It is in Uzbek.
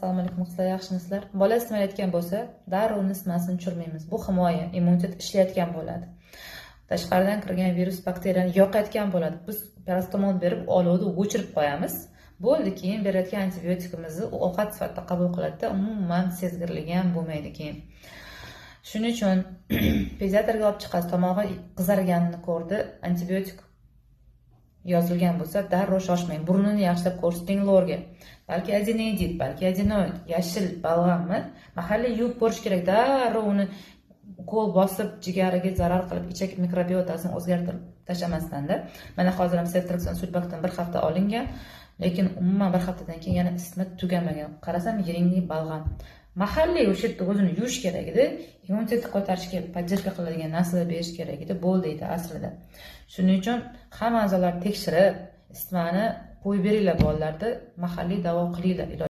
Assalomu alaykum, qizlar, yaxshimisizlar? Bola isitmalayotgan bo'lsa, darrov uni isitmasini tushirmaymiz. Bu himoya, immunitet ishlayotgan bo'ladi. Tashqaridan kirgan virus, bakteriyani yoqayotgan bo'ladi. Biz parasetamol berib, olovni o'chirib qo'yamiz. Bo'ldi, keyin berayotgan antibiotikimizni u ovqat sifatida qabul qiladida, umuman sezgirligi ham bo'lmaydi keyin. Shuning uchun pediatrga olib chiqasiz, tomog'i qizarganini ko'rdi, antibiotik yozilgan bo'lsa, darrov shoshmang. Burnini yaxshilab ko'rsating lorga. Balki adenoidit, balki adenoid, yashil balg'ammi? Mahalliy yuvib ko'rish kerak. Darrov uni ukol bosib, jigariga zarar qilib, ichak mikrobiotasini o'zgartirib tashlamasdanda. Mana hozir ham seftriakson sulbakdan bir hafta olingan, lekin umuman bir haftadan keyin yana isitma tugamagan. Qarasam, yiringli balg'am. Mahalliy o'sha yerda o'zini yuvish kerak edi, immunitetni ko'tarishga поддержка qiladigan narsalar berish kerak edi, bo'ldi edi aslida. Shuning uchun hamma a'zolar tekshirib, isitmani qo'yib beringlar bolalarda, mahalliy davo qilinglar.